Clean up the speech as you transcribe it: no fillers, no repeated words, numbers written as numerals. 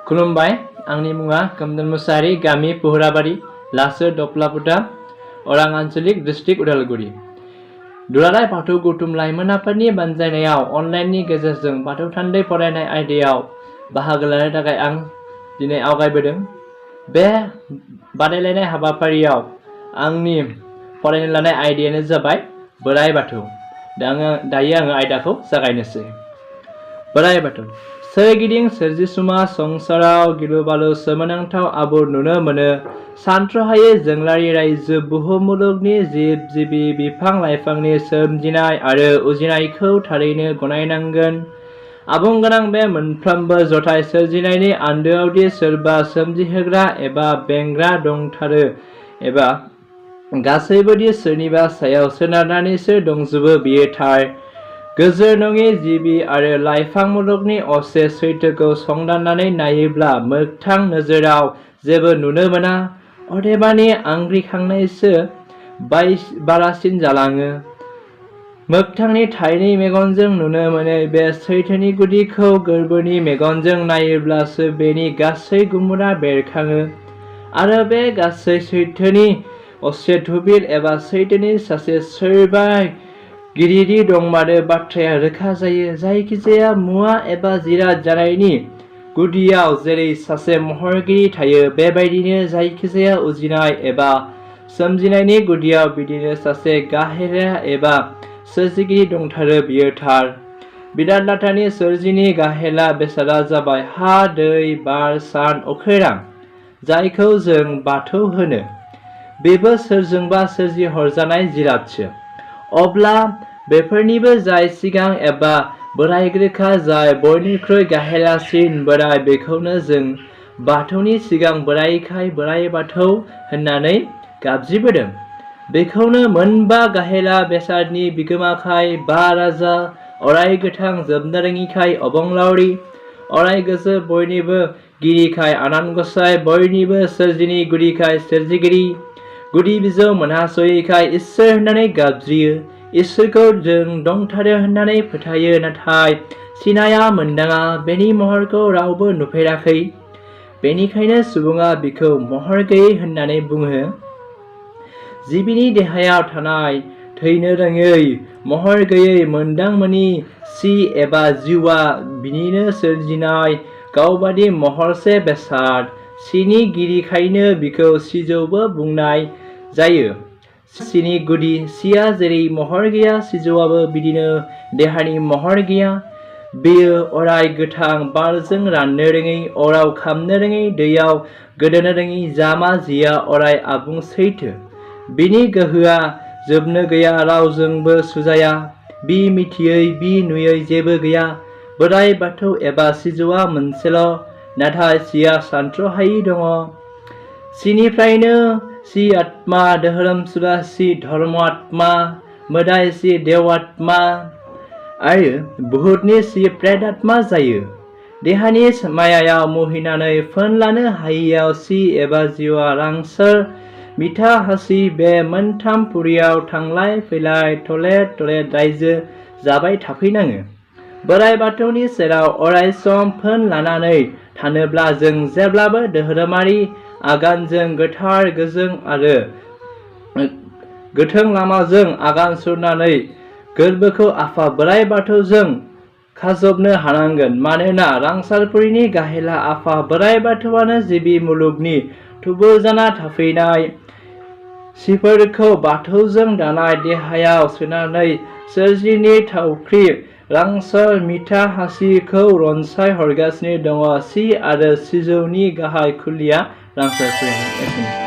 खुलुमबाय आंनि मुङा गोमदोन मुसाहारि गामि पुहुराबारि लासो दप्लापुटा अरां आन्चलिक डिस्ट्रिक्ट उदालगुरि दुलाराय बाथौ गौथुम लाइमोन आफादनि बानजायनायाव अनलाइननि गेजेरजों बाथौ थान्दै फरायनाय आयदायाव बाहागो लानो थाखाय आं दिनै आवगायबोदों। बे बादायलायनाय हाबाफारियाव आंनि फरायनो लानाय आयदायानो जाबाय बोराइ बाथौ। दायो आङो आयदाखौ जागायनोसै। बोराइ बाथौ सोरगिदिं सोरजिसुमा संसाराव गिलु बालु सोमोनांथाव आबुर नुनो मोनो। सानथ्रहायै जोंलारि रायजो बुहुम मुलुगनि जिब जिबि बिफां लाइफांनि सोमजिनाय आरो उजिनायखौ थारैनो गनायनांगोन। आबुं गोनां बे मोनफ्रोमबो जथाय सोरजिनायनि आन्दोआवदि सोरबा सोमजिहोग्रा एबा बेंग्रा दंथारो एबा गासैबोदि सोरनिबा सायाव सोनारनानैसो दंजोबो बेयो थार। गोजोर नङि जिबि आरो लाइफां मुलुगनि असे सैथोखौ संदाननानै नायोब्ला मोगथां नोजोराव जेबो नुनो मोना, अदेबानि आंग्रिखांनायसो बारासिन जालाङो। मोगथांनि थाइनै मेगनजों नुनो मोनै बे सैथोनि गुदिखौ गोरबोनि मेगनजों नायोब्लासो बेनि गासै गुमुरा बेरखाङो आरो बे गासै सैथोनि असे थुबिल एबा सैथोनि सासे सोरबा गिरिदि दंमारो बाथ्राया रोखा जायो। जायखिजाया मुवा एबा जिराद जानायनि गुदियाव जेरै सासे महरगिरि थायो, बेबायदिनो जायखिजाया उजिनाय एबा सोमजिनायनि गुदियाव बिदिनो सासे गाहेला एबा सोरजिगिरि दंथारो बेयो थार। बिराद लाटानि सोरजिनि गाहेला बेसादा जाबाय हा, दै, बार, सान, अखोरां, जायखौ जों बाथौ होनो। बेबो सोरजोंबा सोरजिहरजानाय जिरादसो। अब्ला बेफोरनिबो जाय सिगां एबा बोराइग्रोखा, जाय बयनिख्रुइ गाहेलासिन बोराइ, बेखौनो जों बाथौनि सिगां बोराइखाय बोराइ बाथौ होननानै गाबज्रिबोदों। बेखौनो मोनबा गाहेला बेसादनि बिगोमाखाय बा राजा, अराय गोथां जोबनो रोङिखाय अबंलावरि, अराय गोजोर बयनिबो गिरिखाय आनान गसाइ, बयनिबो सोरजिनि गुदिखाय सोरजिगिरि, गुदि बिजौ मोनहासयैखाय इसोर होननानै गाबज्रियो। इसोरखौ जों दंथारो होननानै फोथायो, नाथाय सिनाया मोनदाङा, बेनि महरखौ रावबो नुफेराखै। बेनिखायनो सुबुङा बिखौ महर गैयै होननानै बुङो। जिबिनि देहायाव थानाय थैनो रोङै, महर गैयै, मोनदांमोनि सि एबा जिउआ बिनिनो सोरजिनाय गावबादि महरसे बेसाद। सिनि गिरिखायनो बिखौ सिजौबो बुंनाय जायो। सिनि गुदि। सिया जेरै महर गैया, सिजौआबो बिदिनो देहानि महर गैया। बेयो अराय गोथां, बारजों राननो रोङै, अराव खामनो रोङै, दैयाव गोदोनो रोङै, जामा जिया अराय आबुं सैथो। बिनि गोहोआ जोबनो गैया, रावजोंबो सुजाया। बि मिथियै, बि नुयै जेबो गैया। बोराइ बाथौ एबा सिजौआ मोनसेल', नाथाय सिया सानथ्रहायि दङ। सिनिफ्रायनो सि आत्मा, धोरोमसुला सि धर्मात्मा, मोदाय सि देवात्मा आरो बुहुतनि सि प्रेतात्मा जायो। देहानि मायायाव मुहिनानै फोन लानो हायियाव सि एबा जिउआ रांसोर मिथा हासि बे मोनथाम पुरियाव थांलाय फैलाय थलेद थलेद रायजो जाबाय थाफैनाङो। बोराइ बाथौनि सेराव अरायसम फोन लानानै थानोब्ला जों जेब्लाबो धोरोमारि आगानजों गोथार गोजों आरो गोथों लामाजों आगान सुरनानै गोरबोखौ आफा बोराइ बाथौजों खाजबनो हानांगोन। मानोना रांसारपुरिनि गाहेला आफा बोराइ बाथौआनो जिबि मुलुगनि थुबुर जाना थाफैनाय सिफोरखौ बाथौजों दानाय देहायाव सोनानै सोरजिनि थावख्रि रांसार मिथा हासिखौ रनसाय हरगासिनो दङ। सि आरो सिजौनि गाहाय खुलिया रांसारपुरिनि।